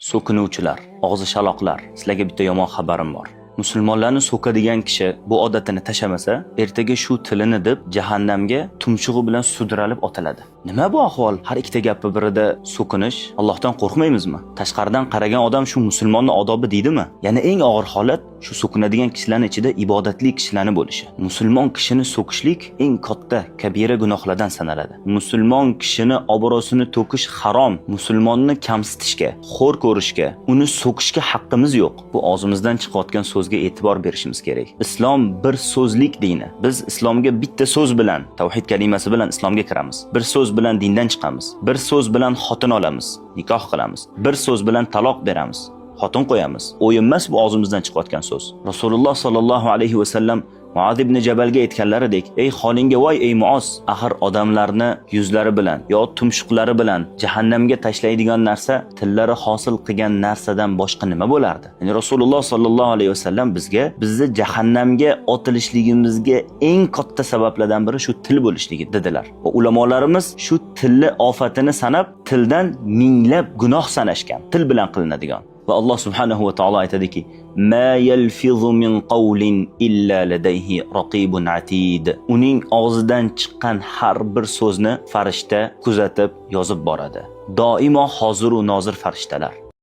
So'kinuvchilar, og'zi shaloqlar, sizlarga bitta yomon xabarim bor. Musulmonlarni so'kadigan kishi bu odatini tashlamasa, ertaga shu tilini deb jahannamga tumshug'i bilan sudralib otiladi. Nima bu ahvol? Har ikkita gapni birida so'kinish, Allohdan qo'rqmaymizmi? Tashqaridan qaragan odam shu musulmonni odobi deydimi? Yana eng og'ir holat shu so'kinadigan kishilarning ichida ibodatli kishilarni bo'lishi. Musulmon kishini so'kishlik eng katta kabira gunohlardan sanaladi. Musulmon kishini obro'sini to'kish harom. Musulmonni kamsitishga, xo'r ko'rishga, uni so'kishga haqqimiz yo'q. Bu og'zimizdan chiqayotgan so'zga e'tibor berishimiz kerak. Islom bir so'zlik dini. Biz islomga bitta so'z bilan, tavhid kalimasi bilan islomga kiramiz. Bir so'z bilan dindan chiqamiz. Bir so'z bilan xotin olamiz, nikoh qilamiz. Bir so'z bilan taloq beramiz, xotin qo'yamiz. O'yin emas bu og'zimizdan chiqayotgan so'z. Rasululloh sollallohu alayhi va sallam Muaz ibn Jabalga aytganlaridek: "Ey holingga voy, ey Muoz, axir odamlarni yuzlari bilan yo tumshuqlari bilan jahannamga tashlaydigan narsa tillari hosil qilgan narsadan boshqa nima bo'lardi?" Ya'ni Rasululloh sollallohu alayhi vasallam bizga bizni jahannamga otilishligimizga eng katta sabablardan biri shu til bo'lishligi dedilar. Va ulamolarimiz shu tilni ofatini sanab, tildan minglab gunoh sanashgan, til bilan qilinadigan. Va Alloh subhanahu va taolo aytadiki: "Ma yalfizu min qawlin illa ladayhi raqibun atid." Uning og'zidan chiqqan har bir so'zni farishta kuzatib, yozib boradi. Doimo hozir u nozir farishtalar.